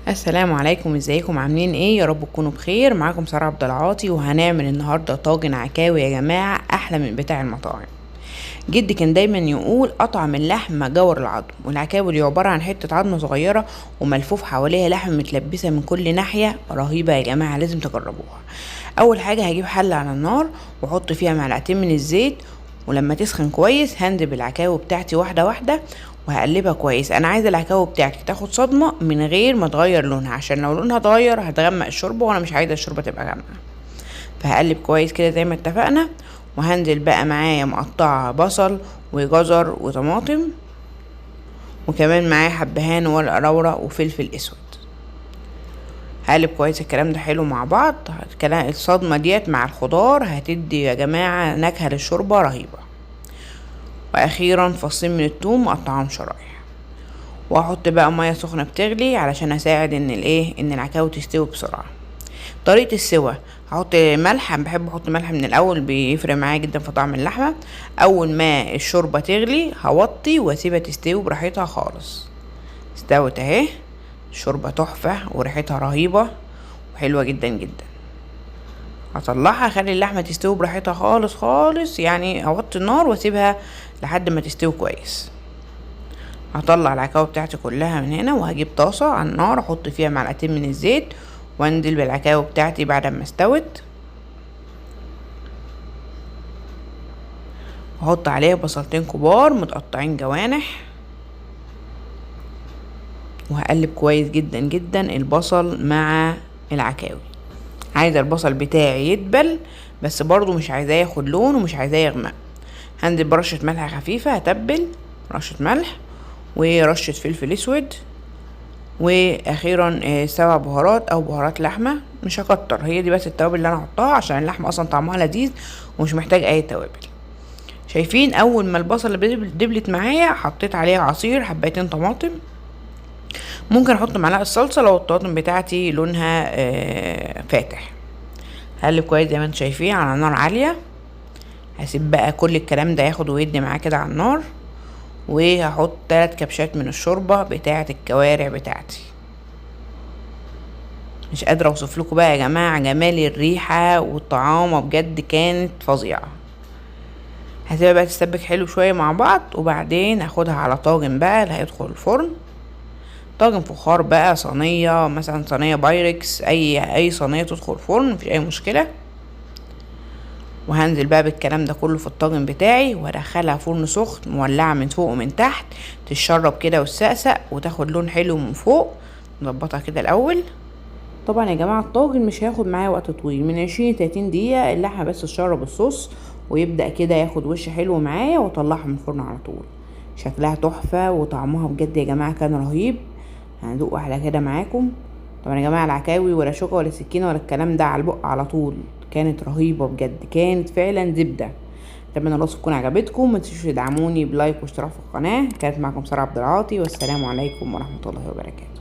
السلام عليكم، ازيكم؟ عاملين ايه؟ يا رب تكونوا بخير. معاكم ساره عبد العاطي، وهنعمل النهارده طاجن عكاوي يا جماعة احلى من بتاع المطاعم. جدي كان دايما يقول اطعم اللحمة جور العظم، والعكاوي اللي عبارة عن حتة عظمه صغيرة وملفوف حواليها لحم متلبسه من كل ناحية، رهيبة يا جماعة، لازم تجربوها. اول حاجة هجيب حله على النار واحط فيها معلقتين من الزيت، ولما تسخن كويس هندب العكاوي بتاعتي واحدة واحدة وهقلبها كويس. انا عايزه العكاوي بتاعتي تاخد صدمة من غير ما تغير لونها، عشان لو لونها اتغير هتغمق الشوربة، وانا مش عايزه الشوربة تبقى غامقه. فهقلب كويس كده زي ما اتفقنا، وهنزل بقى معايا مقطعه بصل وجزر وطماطم، وكمان معايا حبهان وورق لورا وفلفل اسود. هقلب كويس الكلام ده حلو مع بعض. الصدمة ديت مع الخضار هتدي يا جماعة نكهة للشوربه رهيبة. واخيرا فصين من الثوم مقطعهم شرايح، واحط بقى مية سخنة بتغلي علشان اساعد ان ان العكاوي تستوي بسرعة. طريقه السوا هحط ملح، انا بحب احط ملح من الاول، بيفرق معايا جدا في طعم اللحمة. اول ما الشوربة تغلي هوطي واسيبها تستوي براحتها خالص. استوت اهي الشوربة تحفة وريحتها رهيبة وحلوه جدا جدا. هطلعها، اخلي اللحمة تستوي براحتها خالص خالص، يعني اوطي النار واسيبها لحد ما تستوي كويس. هطلع العكاوي بتاعتي كلها من هنا، وهجيب طاسه على النار احط فيها معلقتين من الزيت، وانزل بالعكاوي بتاعتي بعد ما استوت. واحط عليها بصلتين كبار متقطعين جوانح، وهقلب كويس جدا جدا البصل مع العكاوي. عايزه البصل بتاعي يدبل، بس برضو مش عايزاه ياخد لون ومش عايزاه يغمق. هنزل برشه ملح خفيفة، هتبل رشه ملح ورشه فلفل اسود، واخيرا 7 بهارات او بهارات لحمه، مش هكتر، هي دي بس التوابل اللي انا هحطها عشان اللحمة اصلا طعمها لذيذ ومش محتاج اي توابل. شايفين اول ما البصل دبلت معايا حطيت عليها عصير حبايتين طماطم، ممكن احط معلقه صلصه لو الطماطم بتاعتي لونها فاتح. هقلب كويس زي ما انتم شايفين على نار عالية. هسيب بقى كل الكلام ده ياخد ويدي معاه كده على النار، وهحط 3 كبشات من الشوربة بتاعه الكوارع بتاعتي. مش قادرة اوصف لكم بقى يا جماعة جمال الريحة والطعامه، بجد كانت فظيعة. هسيبها بقى تستبك حلو شوية مع بعض، وبعدين هاخدها على طاجن بقى اللي هيدخل الفرن، طاجن فخار بقى، صينية مثلا، صينية بايركس، اي صينية تدخل الفرن مفيش اي مشكلة. وهنزل بقى بالكلام ده كله في الطاجن بتاعي، وادخلها فرن سخن مولعه من فوق ومن تحت، تتشرب كده وتسقسق وتاخد لون حلو من فوق. نظبطها كده الاول. طبعا يا جماعة الطاجن مش هياخد معايا وقت طويل، من 20 ل 30 دقيقة اللحمة بس تشرب الصوص ويبدا كده ياخد وش حلو معايا، واطلعها من الفرن على طول. شكلها تحفة وطعمها بجد يا جماعة كان رهيب. هندوق واحدة كده معاكم. طبعا يا جماعة العكاوي ولا شوكه ولا سكينة ولا الكلام ده، على البق على طول، كانت رهيبة بجد، كانت فعلا زبدة. اتمنى الوصفة تكون عجبتكم، ما تنسوش تدعموني ب like واشتراك في القناة. كانت معكم ساره عبد العاطي، والسلام عليكم ورحمة الله وبركاته.